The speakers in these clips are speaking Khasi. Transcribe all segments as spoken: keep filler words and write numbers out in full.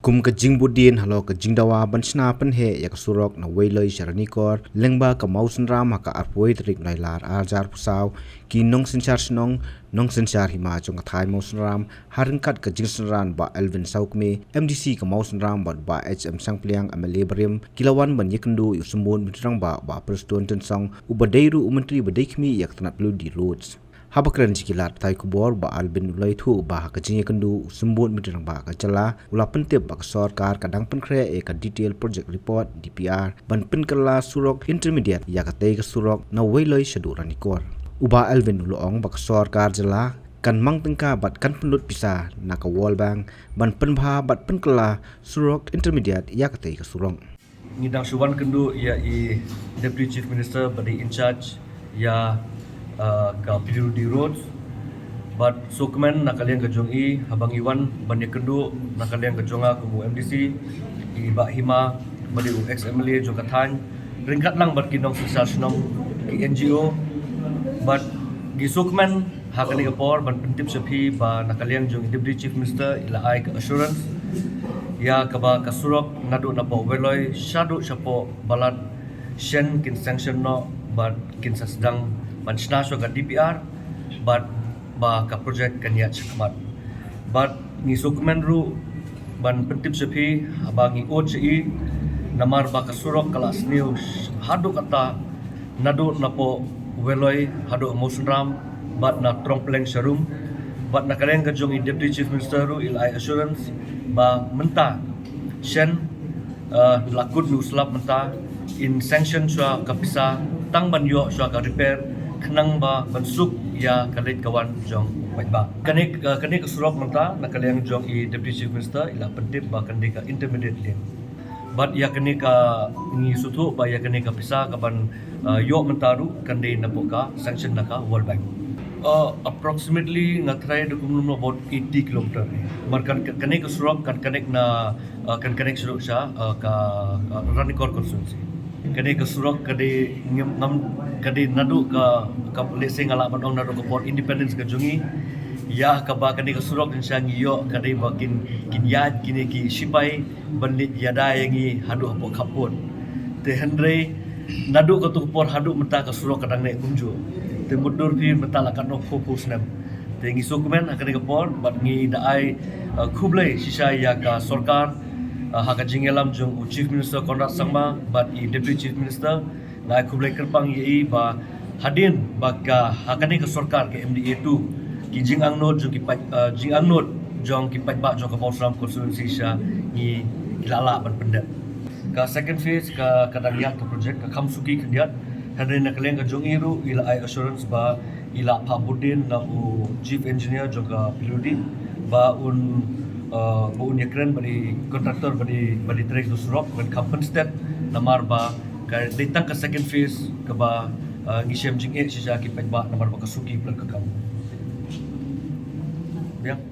Kum ka jingbud dien halor ka jingdawa ban shna pynheh ïa ka surok na Weiloi sha Ranikor, lyngba ka Mawsynram ha ka arphew tarik Nailar arhajar arphew saw, ki nongsynshar shnong, nongsynshar hima jong ka thaiñ Mawsynram, ha ryngkat ka jingsynran Bah Elwin Sawkmie, M D C ka Mawsynram, bad Bah H M Shangpliang, M L A barim, ki la wan ban ïakynduh ïa u Symbud Myntri Rangbah, Bah Prestone Tynsong, uba dei ruh u Myntri ba dei khmih ïa ka tnat P W D Roads. Haba kren sha ki lad pathai khubor, Bah Elwin u la ïathuh ba ha ka jingïakynduh, u Symbud Myntri Rangbah ka jylla u la pyntip ba ka sorkar ka dang pynkhreh ïa ka Detailed Project Report, D P R, ban pynkylla surok intermediate ïa katei ka surok na Weiloi shaduh Ranikor. U Bah Elwin u la ong ba ka sorkar jylla kan mang tyngka bad kan pynlut pisa na ka World Bank ban pynbha bad pynkylla surok intermediate ïa katei ka surok. Ngi dang shu wan kynduh ïa i Deputy Chief Minister ba dei in charge ïa, uh, ka P W D Roads. Bad sngewkmen na ka liang ka jong i, haba ngi wan ban ïakynduh na ka liang ka jong nga kum u M D C, i Bah Hima ba dei u ex M L A jong ka thaiñ, ryngkat lang bad ki nongsynshar shnong, ki N G O. Bad ngi sngewkmen ha kane ka por ban pyntip sha phi ba na ka liang jong i Deputy Chief Minister i la ai ka assurance ïa kaba ka surok naduh napoh Weiloi shaduh shapoh Balat shen kin sanction noh bad kin sa sdang ban shna shuwa ka D P R bad ba ka project kan ïaid shakhmat. Bad ngi sngewkmen ruh ban pyntip sha phi haba ngi ud sha i, namar ba ka surok ka la sniew haduh katta, naduh napoh Weiloi haduh Mawsynram bad na Trongpleng Sharum. Bad na ka liang ka jong i Deputy Chief Minister ruh i la ai assurance ba mynta shen, uh, la kut nu slap mynta in sanction shuwa ka pisa tang ban ïoh shuwa ka repair, khnang ba ban suk ïa ka leit ka wan jong u paidbah. Kane, uh, kane ka surok mynta na ka liang jong i Deputy Chief Minister i la pyntip ba kan dei ka intermediate lane. Bad ïa kane ka ngi sngewthuh ba ïa kane ka pisa ka ban, uh, ïoh mynta ruh kan dei napoh ka sanction na ka World Bank. Uh, approximately nga tharai da kumno about eighty kilometer. Mar kan, kane ka surok kan connect na, uh, kan connect shuh sha, uh, ka, uh, Ranikor constituency. Kane ka surok ka dei ngam, ngam, ka dei naduh ka, ka lehse nga lah ban ong naduh ka por independence ka jong i. Ïa kaba kane ka surok jingshisha ngi ïoh ka dei ba kin, kin ïaid kine ki shipai ban leit ïada ïa ngi haduh hapoh khappud. Te hynrei naduh kato ka por haduh mynta ka surok ka dang neh kumjuh. Te mutdur phi mynta la katno phew phew snem. Te ngi sngewkmen ha kane ka por bad ngi da ai, uh, khublei shisha ïa ka sorkar, uh, ha ka jingïalam jong u Chief Minister Conrad Sangma bad i Deputy Chief Minister. Nga ai khublei kyrpang ïa i ba hadien ba ka ha kane ka sorkar ka M D A two, ki jingangnud jong ki paid, uh, jingangnud jong ki paidbah jong ka Mawsynram constituency shisha ngi, ngi la lah ban pyndep. Ka second phase ka, ka dang ïaid ka project, ka kham suki khyndiat. Hynrei na ka liang ka jong i ruh i la ai assurance ba i la phah bud dien na u chief engineer jong ka P W D ba un, uh, ba un ïakren bad i contractor ba dei, ba dei trei ka surok ban kham pynsted, namar ba ka dei tang ka second phase kaba, uh, ngi shem jingeh shisha ki paidbah namar ba ka suki palat ka kam. Biang.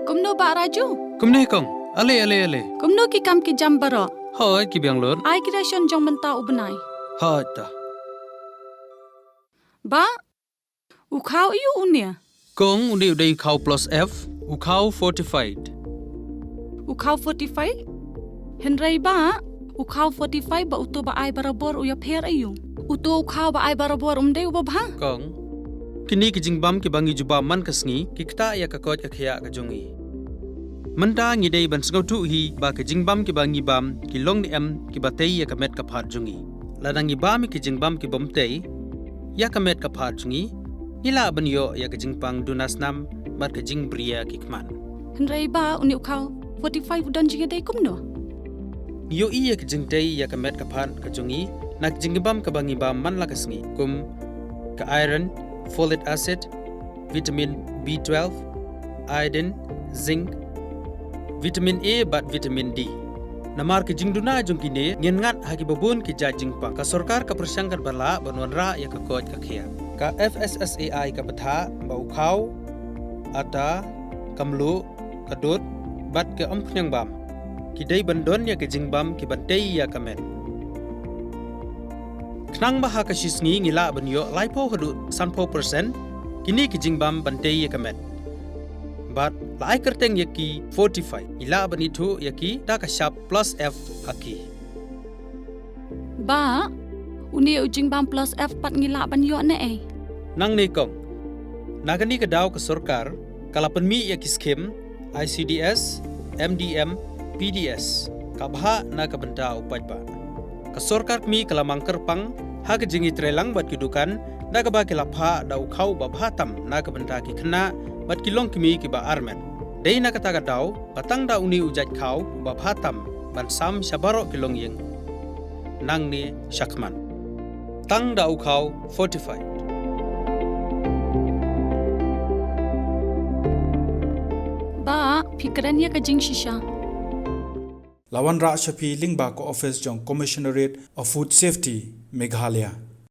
Kumno Bah Raju? Kumne kong. Ale, ale, ale. Kumno ki kam ki jam baroh? Hooid, ki biang lut. Ai ki ration jong mynta u bnai. Hooid ta. Bah, u khaw aiu une? Kong, une u dei u khaw plus F, u khaw fortified. U khaw fortified? Hynrei Bah, u khaw fortified bad uto ba ai barabor u ïapher aiu? Uto u khaw ba ai barabor um dei uba bha? Kong, kine ki jingbam kiba ngi jubab man ka sngi ki ktah ïa ka koit ka khiah ka jong ngi. Mynta ngi dei ban sngewthuh hi ba ki jingbam kiba ngi bam ki long ne em kiba tei ïa ka met ka phad jong ngi. Lada ngi bam ïa ki jingbam kibym tei ïa ka met ka phad jong ngi, ngi lah ban ïoh ïa ka jingpang duna snam bad ka jingbriew ki khmat. Hynrei Bah, une u khaw fortified u don jingïadei kumno? Ngi ïohi ïa ka jingtei ïa ka met ka phad ka jong ngi na ka jingbam kaba ngi bam man la ka sngi, kum ka iron, folic acid, vitamin B twelve, iodine, zinc, vitamin A bad vitamin D. Namar ki jingduna jong kine ngin ngat ha kiba bun ki jait jingpang. Ka sorkar ka pyrshang katba lah ban wanrah ïa ka koit ka khiah. Ka F S S A I ka bthah ba u khaw, ata, ka mluh, ka dud bad ka umphniang bam ki dei ban don ïa ki jingbam kiban tei ïa ka met. Khnang ba ha ka shi sngi ngi lah ban ïoh laiphew haduh sanphew percent kine ki jingbam ban tei ïa ka met. Bad la ai kyrteng ïa ki Fortify. Ngi lah ban ithuh ïa ki da ka shap plus F ha ki. Bah, une u jingbam plus F pat ngi lah ban ïoh ne ei? Nangne kong. Na kane ka daw ka sorkar ka la pynmih ïa ki skim I C D S, M D M, P D S, ka bhah na ka bynta u paidbah. Ka sorkar kmie ka la mang kyrpang ha ka jingïatreilang bad ki dukan, da kaba ki la phah da u khaw ba bha tam na ka bynta ki khynnah bad ki longkmie kiba armet. Dei na kata ka daw ba tang da une u jait khaw ba bha tam ban sam sha baroh ki longïing. Nangne shakhmat. Tang da u khaw Fortify. Bah, phi kren ïa ka jingshisha. La wanrah sha phi lyngba ka office jong Commissionerate of Food Safety, Meghalaya.